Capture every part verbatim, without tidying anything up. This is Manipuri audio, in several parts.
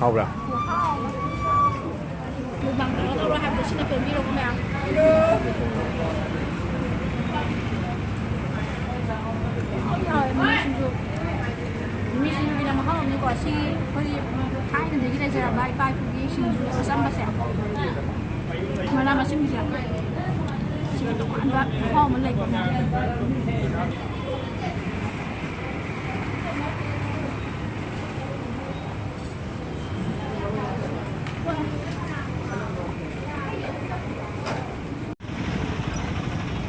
ꯍꯥꯎꯕ꯭ꯔꯥ? ꯃꯨꯛꯕꯥꯡ ꯇꯧꯔ ꯇꯧꯔꯣ ꯍꯥꯏꯕꯗꯣ ꯁꯤꯅ ꯄꯦꯟꯕꯤꯔꯕ ꯃꯌꯥꯝ꯫ ꯍꯥꯎꯗꯤ ꯍꯥꯎꯋꯦ ꯃꯤꯃꯤ ꯁꯤꯡꯖꯨ꯫ ꯃꯤꯃꯤ ꯁꯤꯡꯖꯨꯒꯤꯅ ꯃꯍꯥꯎ ꯑꯃꯅꯤꯀꯣ꯫ ꯁꯤ ꯑꯩꯈꯣꯏꯒꯤ ꯊꯥꯏꯅꯗꯒꯤ ꯂꯩꯖꯔꯕ ꯏꯄꯥ ꯏꯄꯨꯒꯤ ꯁꯤꯡꯖꯨ ꯑꯆꯝꯕꯁꯦ꯫ ꯃꯅꯥ ꯃꯁꯤꯡꯁꯦ꯫ ꯁꯤꯒꯤ ꯇꯣꯉꯥꯟꯕ ꯃꯍꯥꯎ ꯑꯃ ꯂꯩꯀꯣ꯫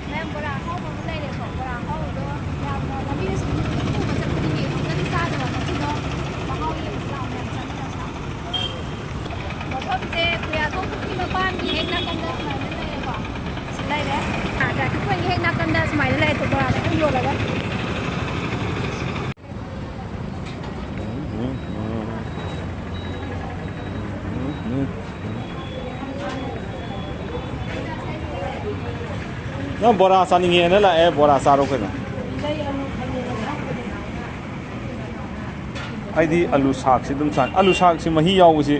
ꯃꯌꯥꯝ ꯕꯣꯔꯥ ꯑꯍꯥꯎꯕ ꯑꯃ ꯂꯩꯔꯦꯀꯣ꯫ ꯕꯣꯔꯥ ꯑꯍꯥꯎꯕꯗꯣ ꯌꯥꯝꯅ ꯂꯝꯕꯤꯗ ꯁꯨꯝ ꯄꯨꯕ ꯆꯠꯄꯗꯤ ꯑꯃꯨꯛꯇꯗꯤ ꯆꯥꯗꯕ ꯉꯁꯤꯗꯣ ꯃꯍꯥꯎ ꯌꯦꯡꯁꯤ ꯂꯥꯛꯑꯣ ꯃꯌꯥꯝ ꯆꯥꯃꯤꯟꯅꯁꯤ ꯂꯥꯛꯑꯣ꯫ ꯃꯐꯝꯁꯦ ꯈꯨꯌꯥꯊꯣꯡ ꯄꯨꯈ꯭ꯔꯤ ꯃꯄꯥꯟꯒꯤ ꯍꯦꯛ ꯅꯥꯀꯟꯗ ꯁꯨꯃꯥꯏꯅ ꯂꯩꯔꯦꯀꯣ꯫ ꯁꯤ ꯂꯩꯔꯦ꯫ ꯇ꯭ꯔꯥꯐꯤꯛ ꯄꯣꯏꯟꯒꯤ ꯍꯦꯛ ꯅꯥꯀꯟꯗ ꯁꯨꯃꯥꯏꯅ ꯂꯩꯔꯦ ꯕꯣꯔꯥ ꯃꯌꯥꯝ ꯌꯣꯜꯂꯒ꯫ ꯅꯪ ꯕꯣꯔꯥ ꯆꯥꯅꯤꯡꯉꯦꯅ ꯂꯥꯛꯑꯦ, ꯕꯣꯔꯥ ꯆꯥꯔꯣ ꯀꯩꯅꯣ꯫ ꯑꯩꯗꯤ ꯑꯂꯨ ꯁꯥꯛꯁꯤ ꯑꯗꯨꯝ ꯆꯥꯅꯤꯡ꯫ ꯑꯂꯨ ꯁꯥꯛꯁꯤ ꯃꯍꯤ ꯌꯥꯎꯕꯁꯤ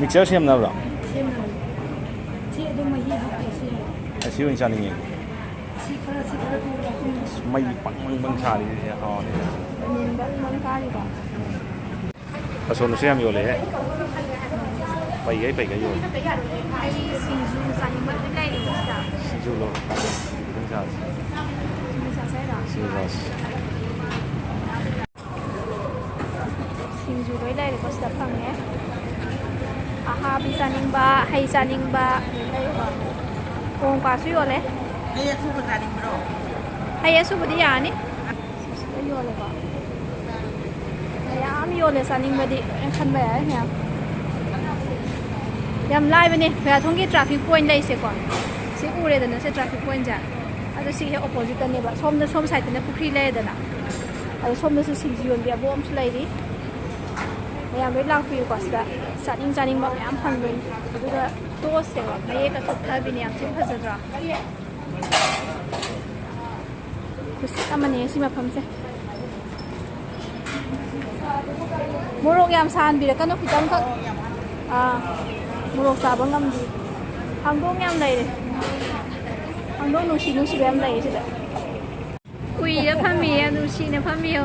ꯃꯤꯛꯆꯔ ꯁꯦꯝꯅꯕ꯭ꯔꯣ? ꯁꯤ ꯑꯗꯨꯝ ꯃꯍꯤ ꯍꯥꯞꯄꯦ ꯁꯤ꯫ ꯑꯁꯤ ꯑꯣꯏꯅ ꯆꯥꯅꯤꯡꯉꯦ꯫ ꯁꯤ ꯈꯔ ꯁꯤ ꯈꯔ ꯊꯣꯡꯉꯒ ꯑꯩꯈꯣꯏꯅ ꯑꯁ, ꯃꯩ ꯕꯪ ꯕꯪ ꯕꯪ ꯁꯥꯔꯤꯁꯦ ꯍꯥꯎꯔꯅꯤ꯫ ꯃꯅꯤꯟ ꯕꯪ ꯕꯪ ꯀꯥꯔꯤꯕ꯫ ꯑꯁꯣꯝꯗꯁꯨ ꯌꯥꯝ ꯌꯣꯜꯂꯦꯍꯦ꯫ ꯄꯩꯒꯩ ꯄꯩꯒꯩ ꯌꯣꯜꯂꯦ꯫ ꯑꯩ ꯁꯤꯡꯖꯨ ꯆꯥꯅꯤꯡꯕ ꯑꯗꯨꯝ ꯂꯩꯔꯤꯕ ꯁꯤꯗ꯫ ꯁꯤꯡꯖꯨ ꯂꯧꯔꯣ꯫ ꯁꯤꯡꯖꯨ ꯆꯥꯁꯤ꯫ ꯁꯤꯡꯖꯨ ꯆꯥꯁꯦ ꯍꯥꯏꯔꯣ? ꯁꯤꯡꯖꯨ ꯆꯥꯁꯤ꯫ ꯁꯤꯡꯖꯨ ꯂꯣꯏ ꯂꯩꯔꯦꯀꯣ ꯁꯤꯗ ꯐꯪꯉꯦ꯫ ꯑꯍꯥꯕꯤ ꯆꯥꯅꯤꯡꯕ, ꯍꯩ ꯆꯥꯅꯤꯡꯕ ꯂꯣꯏ ꯂꯩꯀꯣ꯫ ꯀꯣꯡꯀ꯭ꯋꯥꯁꯨ ꯌꯣꯜꯂꯦ꯫ ꯍꯩ ꯑꯁꯨꯕ ꯆꯥꯅꯤꯡꯕ꯭ꯔꯣ? ꯍꯩ ꯑꯁꯨꯕꯗꯤ ꯌꯥꯅꯤ꯫ ꯁꯤꯗ ꯌꯣꯜꯂꯦꯀꯣ꯫ ꯃꯌꯥꯝ ꯌꯣꯜꯂꯦ ꯆꯥꯅꯤꯡꯕꯗꯤ ꯂꯣꯏ ꯈꯟꯕ ꯌꯥꯏ ꯃꯌꯥꯝ꯫ ꯌꯥꯝ ꯂꯥꯏꯕꯅꯦ ꯈꯨꯌꯥꯊꯣꯡꯒꯤ ꯇ꯭ꯔꯥꯐꯤꯛ ꯄꯣꯏꯟ ꯂꯩꯁꯦꯀꯣ꯫ ꯁꯤ ꯎꯔꯦꯗꯅ ꯁꯤ ꯇ꯭ꯔꯥꯐꯤꯛ ꯄꯣꯏꯟꯁꯦ꯫ ꯑꯗꯣ ꯁꯤ ꯍꯦꯛ ꯑꯣꯄꯣꯖꯤꯠꯇꯅꯦꯕ꯫ ꯁꯣꯝꯗ ꯁꯣꯝ ꯁꯥꯏꯠꯇꯅ ꯄꯨꯈ꯭ꯔꯤ ꯂꯩꯔꯦꯗꯅ꯫ ꯑꯗꯣ ꯁꯣꯝꯗꯁꯨ ꯁꯤꯡꯖꯨ ꯌꯣꯟꯕꯤ ꯑꯕꯣꯛ ꯑꯃꯁꯨ ꯂꯩꯔꯤ꯫ ꯃꯌꯥꯝ ꯂꯣꯏ ꯂꯥꯛꯄꯤꯌꯨꯀꯣ ꯁꯤꯗ꯫ ꯆꯥꯅꯤꯡ ꯆꯥꯅꯤꯡꯕ ꯃꯌꯥꯝ ꯐꯪꯗꯣꯏꯅꯤ꯫ ꯑꯗꯨꯒ ꯇꯣꯁꯁꯦꯀꯣ ꯃꯌꯦꯛꯀ ꯊꯣꯛꯊꯕꯤꯅꯦ꯫ ꯌꯥꯝ ꯊꯤꯅ ꯐꯖꯗ꯭ꯔꯣ? ꯈꯨꯁꯤꯠ ꯑꯃꯅꯦ ꯁꯤ ꯃꯐꯝꯁꯦ꯫ ꯃꯣꯔꯣꯛ ꯌꯥꯝ ꯁꯥꯍꯟꯕꯤꯔꯛꯀꯅꯨ, ꯈꯤꯇꯪꯈꯛ꯫ ꯑꯥ, ꯃꯣꯔꯣꯛ ꯆꯥꯕ ꯉꯝꯗꯦ꯫ ꯍꯪꯗꯣꯡ ꯌꯥꯝ ꯂꯩꯔꯦ꯫ ꯍꯪꯗꯣꯡ ꯅꯨꯡꯁꯤ ꯅꯨꯡꯁꯤꯕ ꯌꯥꯝ ꯂꯩꯔꯦ ꯁꯤꯗ꯫ ꯎꯏꯔ ꯐꯝꯃꯤꯌꯦ, ꯅꯨꯡꯁꯤꯅ ꯐꯝꯃꯤꯌꯣ꯫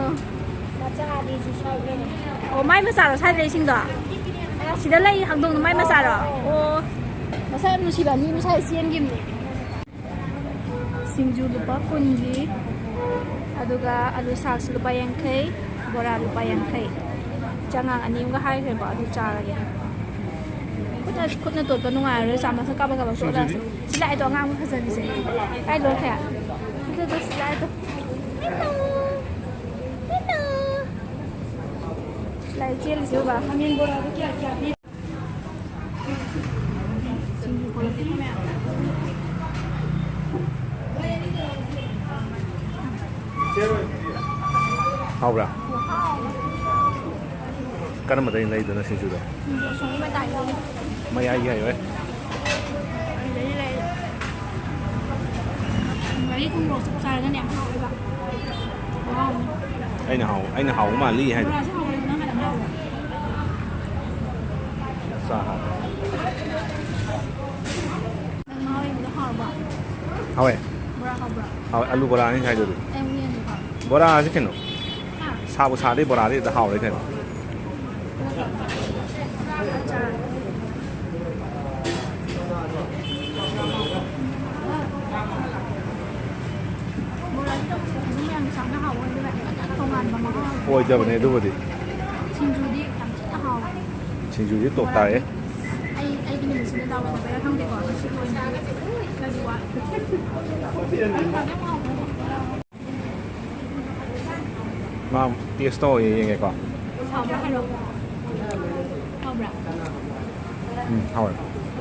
ꯃꯆꯥꯗꯤ ꯁꯤ ꯁ꯭ꯋꯥꯏꯗ ꯂꯩ꯫ ꯑꯣ, ꯃꯥꯏ ꯃꯆꯥꯔꯣ ꯁ꯭ꯋꯥꯏꯗ ꯂꯩꯁꯤꯡꯗꯣ? ꯁꯤꯗ ꯂꯩ ꯍꯪꯗꯣꯡꯗꯣ ꯃꯥꯏ ꯃꯆꯥꯔꯣ? ꯑꯣ, ꯃꯁꯛ ꯌꯥꯝ ꯅꯨꯡꯁꯤꯕ ꯑꯅꯤ ꯃꯁꯥꯏ ꯆꯦꯟꯈꯤꯕꯅꯦ꯫ ꯁꯤꯡꯖꯨ ꯂꯨꯄꯥ ꯀꯨꯟꯒꯤ, ꯑꯗꯨꯒ ꯑꯂꯨ ꯁꯥꯛꯁꯨ ꯂꯨꯄꯥ ꯌꯥꯡꯈꯩ, ꯕꯣꯔꯥ ꯂꯨꯄꯥ ꯌꯥꯡꯈꯩ꯫ ꯆꯉꯥꯡ ꯑꯅꯤ ꯑꯃꯒ ꯍꯥꯏꯈ꯭ꯔꯦꯕ, ꯑꯗꯨ ꯆꯥꯔꯒꯦ꯫ ꯈꯨꯠꯅ, ꯈꯨꯠꯅ ꯇꯣꯠꯄ ꯅꯨꯡꯉꯥꯏꯔꯔꯣꯏ, ꯆꯥꯃꯁꯅ ꯀꯥꯕꯛ ꯀꯥꯕꯛ ꯇꯣꯠꯂꯁꯨ꯫ ꯁꯤ ꯂꯥꯛꯑꯦꯗꯣ, ꯑꯉꯥꯡꯕ ꯐꯖꯕꯤꯁꯦ꯫ ꯀꯥꯏ ꯂꯣꯏꯈ꯭ꯔꯦ? ꯑꯗꯨꯗꯣ ꯁꯤ ꯂꯥꯛꯑꯦꯗꯣ꯫ ꯂꯥꯛꯑꯦ, ꯆꯦꯜꯂꯤꯁꯦ ꯎꯕ꯫ ꯍꯥꯎꯕ꯭ꯔꯥ? ꯀꯔꯝꯕꯗꯩ ꯂꯩꯗꯣꯏꯅꯣ ꯁꯤꯡꯖꯨꯗꯣ? ꯁꯤꯡꯖꯨ ꯑꯁꯣꯝꯒꯤ ꯃꯇꯥꯏꯗꯒꯤ꯫ ꯃꯌꯥꯏꯒꯤ ꯍꯥꯏꯌꯣꯍꯦ꯫ ꯑꯗꯨꯗꯩ ꯂꯩ꯫ ꯉꯥꯔꯤ ꯊꯨꯝ ꯃꯣꯔꯣꯛ ꯆꯞ ꯆꯥꯔꯒꯅꯦ ꯌꯥꯝ ꯍꯥꯎꯋꯦꯕ꯫ ꯈꯨꯍꯥꯎ ꯑꯃ꯫ ꯑꯩꯅ ꯍꯥꯎ-, ꯑꯩꯅ ꯍꯥꯎꯕ ꯃꯥꯜꯂꯤ ꯍꯥꯏꯗꯣ꯫ ꯕꯣꯔꯥꯁꯦ ꯍꯥꯎꯕꯅꯦ, ꯅꯪ ꯍꯥꯟꯅ ꯍꯥꯏꯔꯣ꯫ ꯆꯥ ꯍꯥꯎ꯫ ꯅꯪ ꯃꯍꯥꯎ ꯌꯦꯡꯕꯗꯣ ꯍꯥꯎꯔꯕꯣ? ꯍꯥꯎꯋꯦ꯫ ꯕꯣꯔꯥ ꯍꯥꯎꯕ꯭ꯔꯣ? ꯍꯥꯎꯋꯦ, ꯑꯂꯨ ꯕꯣꯔꯥꯅꯤ ꯉꯁꯥꯏꯗꯨꯗꯤ꯫ ꯑꯩ ꯑꯃꯨꯛ ꯌꯦꯡꯒꯦꯀꯣ꯫ ꯕꯣꯔꯥꯁꯦ ꯀꯩꯅꯣ? ꯍꯥ? ꯁꯥꯕꯨ ꯁꯥꯔꯗꯤ ꯕꯣꯔꯥꯗꯤ ꯍꯦꯛꯇ ꯍꯥꯎꯔꯦ ꯀꯩꯅꯣ꯫ ꯕꯣꯔꯥꯗꯤ ꯇꯧꯁꯦ꯫ ꯑꯗꯨꯝ ꯃꯌꯥꯝ ꯆꯥꯅ ꯍꯥꯎꯕ ꯑꯣꯏꯕ ꯌꯥꯏ꯫ ꯇꯣꯉꯥꯟꯕ ꯃꯍꯥꯎ ꯑꯃ꯫ ꯑꯣꯏꯗꯕꯅꯦ ꯑꯗꯨꯕꯨꯗꯤ꯫ ꯁꯤꯡꯖꯨꯗꯤ ꯌꯥꯝ ꯊꯤꯅ ꯍꯥꯎꯋꯦ꯫ ꯁꯤꯡꯖꯨꯗꯤ ꯇꯣꯞ ꯇꯥꯔꯦ꯫ ꯑꯩ, ꯑꯩꯒꯤ ꯅꯨꯃꯤꯠꯁꯤꯗ ꯗꯥꯎ ꯌꯥꯗꯕꯩꯔꯥ ꯈꯪꯗꯦꯀꯣ, ꯉꯁꯤꯒꯤ ꯑꯣꯏꯅꯗꯤ ꯈꯔꯗꯤ ꯋꯥꯠꯂꯦ꯫ ꯃꯥ ꯇꯦꯁ ꯇꯧꯔ ꯌꯦꯡꯒꯦꯀꯣ꯫ ꯍꯥꯎꯕ꯭ꯔꯥ ꯍꯥꯏꯔꯣ? ꯍꯥꯎꯕ꯭ꯔꯥ? ꯎꯝ, ꯍꯥꯎꯋꯦ꯫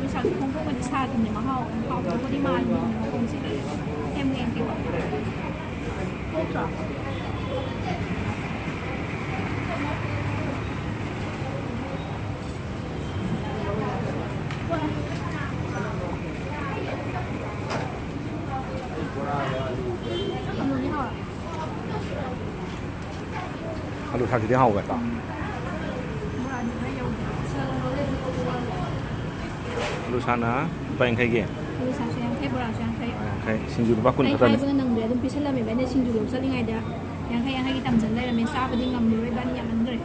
ꯉꯁꯥꯏꯒꯤ ꯈꯣꯡꯗ꯭ꯔꯨꯝꯒꯗꯤ ꯁꯥꯈꯤꯕꯅꯦ, ꯃꯍꯥꯎ ꯍꯥꯎꯗꯧꯕꯗꯤ ꯃꯥꯜꯂꯤ ꯃꯈꯣꯡꯁꯦ꯫ ꯌꯥꯝ ꯌꯦꯡꯒꯦꯀꯣ꯫ ꯊꯣꯛꯇ꯭ꯔꯣ? ꯑꯂꯨꯗꯤ ꯍꯥꯎꯔꯦ꯫ ꯑꯂꯨ ꯁꯥꯛꯁꯤꯗꯤ ꯍꯥꯎꯕ꯭ꯔꯥ? ꯑꯂꯨ ꯁꯥꯛꯅ ꯂꯨꯄꯥ ꯌꯥꯡꯈꯩꯒꯤ? ꯑꯂꯨ ꯁꯥꯛꯁꯨ ꯌꯥꯡꯈꯩ, ꯕꯣꯔꯥꯁꯨ ꯌꯥꯡꯈꯩ꯫ ꯌꯥꯡꯈꯩ꯫ ꯁꯤꯡꯖꯨ ꯂꯨꯄꯥ ꯀꯨꯟ ꯑꯩ ꯈꯛꯇꯅꯦ꯫ ꯍꯥꯏꯕꯒ ꯅꯪꯗ꯭ꯔꯦ, ꯑꯗꯨꯝ ꯄꯤꯁꯜꯂꯝꯃꯦꯕ꯫ ꯑꯩꯅ ꯁꯤꯡꯖꯨ ꯂꯧ ꯆꯠꯂꯤꯉꯩꯗ ꯌꯥꯡꯈꯩ ꯌꯥꯡꯈꯩꯒꯤ ꯇꯝꯖꯟ ꯂꯩꯔꯝꯃꯦ꯫ ꯆꯥꯕꯗꯤ ꯉꯝꯃꯔꯣꯏ, ꯏꯕꯥꯅꯤ ꯌꯥꯝꯃꯟꯈ꯭ꯔꯦ꯫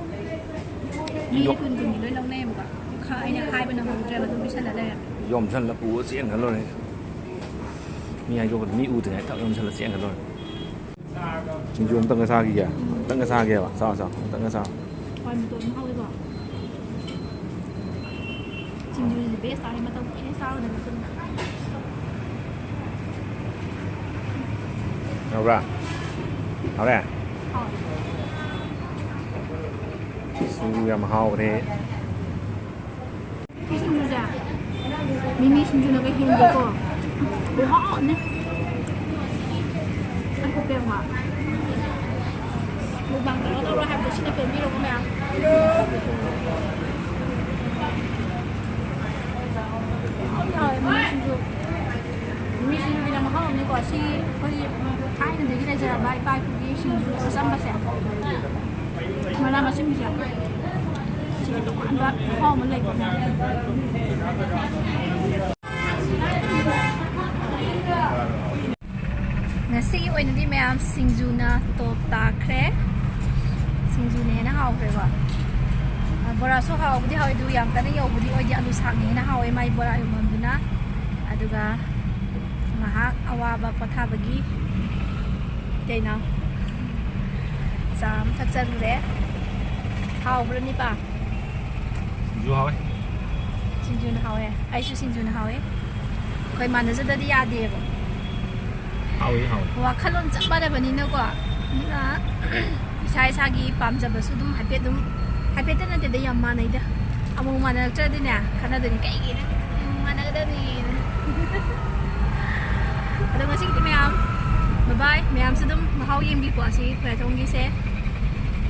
ꯃꯤꯗꯤ ꯌꯣ- ꯀꯨꯟ ꯀꯨꯟꯒꯤ ꯂꯣꯏ ꯂꯧꯅꯩꯌꯦꯕꯀꯣ꯫ ꯈ-, ꯑꯩꯅ ꯍꯥꯏꯕ ꯅꯪꯍꯧꯗ꯭ꯔꯦꯕ, ꯑꯗꯨꯝ ꯄꯤꯁꯜꯂ ꯂꯩꯔꯝꯃꯦ꯫ ꯌꯣꯝꯁꯜꯂ ꯄꯨꯔ ꯆꯦꯟꯈ꯭ꯔ ꯂꯣꯏꯔꯦ꯫ ꯃꯤ ꯍꯥꯏꯗꯣꯛꯀꯗ ꯃꯤ ꯎꯗ꯭ꯔꯤꯉꯩ ꯊꯛ ꯌꯣꯝꯁꯜꯂ ꯆꯦꯟꯈ꯭ꯔ ꯂꯣꯏꯔꯦ꯫ ꯁꯤꯡꯖꯨ ꯑꯝꯇꯪꯒ ꯆꯥꯈꯤꯒꯦ꯫ ꯑꯝꯇꯪꯒ ꯆꯥꯒꯦꯕ꯫ ꯆꯥꯎ, ꯆꯥꯎ꯫ ꯑꯝꯇꯪꯒ ꯆꯥꯎ꯫ ꯍꯣꯏ, ꯃꯇꯣꯟ ꯑꯃ ꯍꯧꯋꯦꯀꯣ꯫ ꯁꯤꯡꯖꯨꯁꯤꯗꯤ best ꯇꯥꯔꯦ, ꯃꯇꯝ ꯀꯨꯏꯅ ꯆꯥꯔꯨꯗꯕ ꯃꯇꯨꯡꯗ꯫ ꯌꯥꯎꯕ꯭ꯔꯥ? ꯍꯥꯎꯔꯦ? ꯍꯥꯎꯋꯦ꯫ ꯁꯤꯡꯖꯨ ꯌꯥꯝ ꯍꯥꯎꯈ꯭ꯔꯦ꯫ ꯁꯤ ꯁꯤꯡꯖꯨꯁꯦ ꯃꯤꯃꯤ ꯁꯤꯡꯖꯨꯅꯒ ꯍꯦꯟꯗꯦꯀꯣ꯫ ꯈꯨꯍꯥꯎ ꯑꯃꯅꯦ꯫ ꯑꯩ ꯈꯨꯄꯦꯟ ꯑꯃ꯫ Mukbang ꯇꯧꯔ ꯇꯧꯔ ꯍꯥꯏꯕꯗꯣ ꯁꯤꯅ ꯄꯦꯟꯕꯤꯔꯣꯀꯣ ꯃꯌꯥꯝ꯫ ꯍꯥꯎꯗꯤ ꯍꯥꯎꯋꯦ ꯃꯤꯃꯤ ꯁꯤꯡꯖꯨ꯫ ꯃꯤꯃꯤ ꯁꯤꯡꯖꯨꯒꯤꯅ ꯃꯍꯥꯎ ꯑꯃꯅꯤꯀꯣ꯫ ꯁꯤ ꯑꯩꯈꯣꯏꯒꯤ ꯊꯥꯏꯅꯗꯒꯤ ꯂꯩꯖꯔꯕ ꯏꯄꯥ ꯏꯄꯨꯒꯤ ꯁꯤꯡꯖꯨ ꯑꯆꯝꯕꯁꯦ꯫ ꯃꯅꯥ ꯃꯁꯤꯡꯁꯦ꯫ ꯁꯤꯒꯤ ꯇꯣꯉꯥꯟꯕ ꯃꯍꯥꯎ ꯑꯃ ꯂꯩꯀꯣ꯫ ꯉꯁꯤꯒꯤ ꯑꯣꯏꯅꯗꯤ ꯃꯌꯥꯝ ꯁꯤꯡꯖꯨꯅ top ꯇꯥꯈ꯭ꯔꯦ꯫ ꯁꯤꯡꯖꯨꯅ ꯍꯦꯟꯅ ꯍꯥꯎꯈ꯭ꯔꯦꯀꯣ꯫ ꯕꯣꯔꯥꯁꯨ ꯍꯥꯎꯕꯨꯗꯤ ꯍꯥꯎꯋꯦ, ꯑꯗꯨ ꯌꯥꯝ ꯀꯟꯅ ꯌꯧꯕꯗꯤ ꯑꯣꯏꯗꯦ꯫ ꯑꯂꯨ ꯁꯥꯛꯅ ꯍꯦꯟꯅ ꯍꯥꯎꯋꯦ ꯃꯥꯏ ꯕꯣꯔꯥ ꯌꯣꯟꯐꯝꯗꯨꯅ꯫ ꯑꯗꯨꯒ ꯉꯥꯏꯍꯥꯛ ꯑꯋꯥꯕ ꯄꯣꯊꯥꯕꯒꯤ ꯀꯩꯅꯣ ꯆꯥ ꯑꯃ ꯊꯛꯆꯜꯂꯨꯔꯦ꯫ ꯍꯥꯎꯕ꯭ꯔꯣ ꯅꯤꯄꯥ? ꯁꯤꯡꯖꯨ ꯍꯥꯎꯋꯦ꯫ ꯁꯤꯡꯖꯨꯅ ꯍꯥꯎꯋꯦ꯫ ꯑꯩꯁꯨ ꯁꯤꯡꯖꯨꯅ ꯍꯥꯎꯋꯦ꯫ ꯑꯩꯈꯣꯏ ꯃꯥꯟꯅꯖꯗꯗꯤ ꯌꯥꯗꯦꯕ꯫ ꯍꯥꯎꯋꯤ, ꯍꯥꯎꯋꯤ꯫ ꯋꯥꯈꯜꯂꯣꯟ ꯆꯞ ꯃꯥꯟꯅꯕꯅꯤꯅꯀꯣ꯫ ꯑꯗꯨꯅ ꯏꯁꯥ ꯏꯁꯥꯒꯤ ꯄꯥꯝꯖꯕꯁꯨ ꯑꯗꯨꯝ ꯍꯥꯏꯐꯦꯠ ꯑꯗꯨꯝ, ꯍꯥꯏꯐꯦꯠꯇ ꯅꯠꯇꯦꯗ, ꯌꯥꯝ ꯃꯥꯟꯅꯩꯗ꯫ ꯑꯃꯨꯛ ꯃꯥꯟꯅꯔꯛꯇ꯭ꯔꯗꯤꯅꯦ, ꯈꯟꯅꯗꯣꯏꯅꯤ꯫ ꯀꯩꯒꯤꯅꯣ? ꯎꯝ, ꯃꯥꯟꯅꯒꯗꯕꯅꯤ꯫ ꯑꯗꯣ ꯉꯁꯤꯒꯤꯗꯤ ꯃꯌꯥꯝ bye bye꯫ ꯃꯌꯥꯝꯁꯨ ꯑꯗꯨꯝ ꯃꯍꯥꯎ ꯌꯦꯡꯕꯤꯀꯣ ꯑꯁꯤꯒꯤ ꯈꯨꯌꯥꯊꯣꯡꯒꯤꯁꯦ꯫